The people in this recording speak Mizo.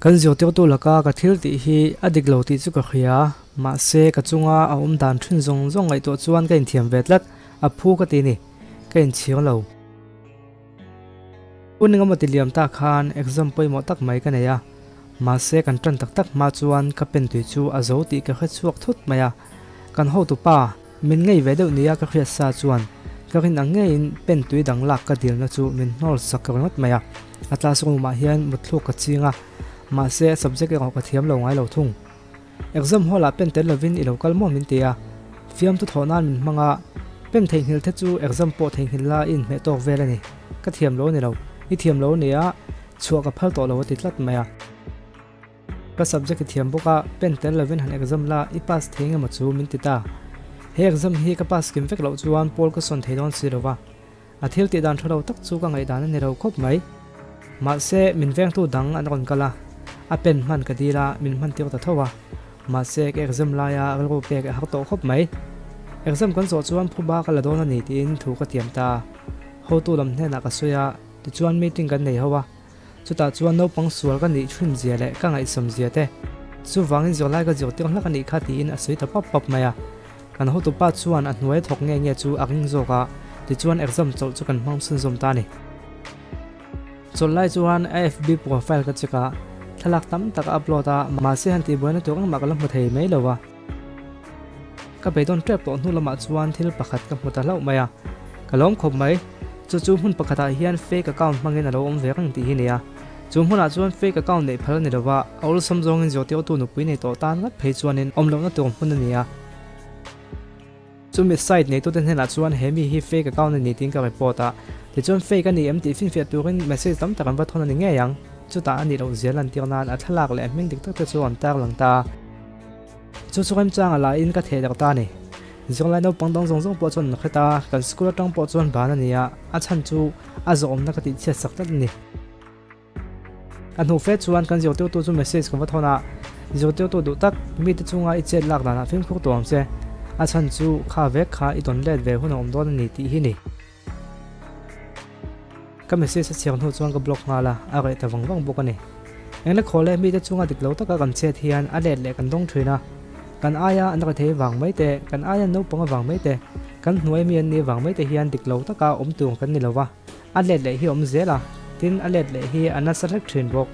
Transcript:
Kan zirtirtu laka ka thil tih hi a dik lo tih chu ka hria, mahse ka chunga a awm dan thin zawng zawng ngaihtuah chuan ka inthiam ve tlat, a phu ka ti ni, ka inchhir lo. Hun engemaw ti liam tak khan exam pawimawh tak mai ka nei a, mahse kan tan tak tak hma chuan ka pen tui chu a zo tih ka hre chhuak thut mai a, kan hotupa min ngei ve deuh nia ka hriat sa chuan ka rin ang ngeiin pen tui dang lak ka dilna chu min hnawl sak ringawt mai a, a classroom ah hian mutthluk ka ching a, mahse a subject erawh ka thiam lo ngai lo thung. Exam hall ah pen tel lovin i lo kal maw min ti a, fiamtu thawh nan min hmang a, pen theihnghilh te chu exam pawh theihnghilh la i inhmeh tawk vel a ni, ka thiam lo a ni lo, i thiam lo a ni a, chhuah ka phal tawh lo a ti tlat mai a. Ka subject i thiam bawk a, pen tel lovin han exam la i pass thei nge maw chu min ti ta. He exam hi ka pass kim vek loh chuan pawl ka sawn thei dawn si lo va, a thil tih dan tha lo tak chu ka ngaihdan a ni lo khawp mai. Mahse, min vengtu dang an rawn kal a, a pen hman ka dil a, min hman tir ta tho a. Mahse, ka exam laia rilru pek a har tawh khawp mai. Exam kan zawh chuan phuba ka la dawn a ni tiin thu ka tiam ta. Hotu lam hnenah ka sawi a, tichuan meeting kan nei ho a. Chutah chuan naupang sual ka nih thin zia leh ka ngaihsam zia te, chuvangin zirlai ka zirtir hlak a nih kha tiin a sawi ta pap pap mai a. Kan hotupa chuan a hnuai thawk nge nge chu a ring zawk a, tichuan exam chawlh chu kan hmang chhunzawm ta a ni. Chawlh lai chuan a FB profile ka check a, thlalak tam tak a upload a, mahse han tihbuaina tur engmah ka la hmu thei mai lo a. Ka beidawn tep tawh hnu lamah chuan thil pakhat ka hmu ta hlauh mai a, ka lawm khawp mai. Chu chu hmun pakhatah hian fake account hmangin a lo awm ve reng tih hi nia. Chu hmunah chuan fake account neih phal a ni lo va, a awlsam zawngin zirtirtu nupui nei tawh tan ngat phei chuanin awm lohna tur hmun a ni a. Chumi site neitute hnenah chuan he mi hi fake account a ni tiin ka report a, tichuan fake a ni em tih finfiah turin message tam tak an va thawn a ni ngei ang. Chutah a nih loh zia lantir nan a thlalak leh a hming dik tak te chu an tarlang ta. Chu chu remchanga lahin ka theh darh ta a ni. Zirlai naupang dang zawng zawng pawh chuan an hret a, kan school atang pawh chuan ban a ni a, a chhan chu a zawhawmna ka tihchhiat sak tlat a ni. A hnu fe chuan kan zirtirtu chu message ka va thawn a, Zirtirtu duh tak, mite chunga i chet lak danah fimkhur tawh ang che, a chhan chu kha vek kha i tawn let ve hun a awm dawn a ni tih hi ni. Ka message a chhiar hnu chuan ka block nghal a, a reh ta vang vang bawk a ni. Engla khaw leh mite chunga dik lo taka kan chet hian a let leh kan dawng thin a, kan aia an rethei vang mai te, kan aia naupang avang mai te, kan hnuai mi an nih vang mai te hian dik lo taka awm tur kan ni lo va, a let leh hi a awm zel a, tin a let leh hi a nasa hlek thin bawk.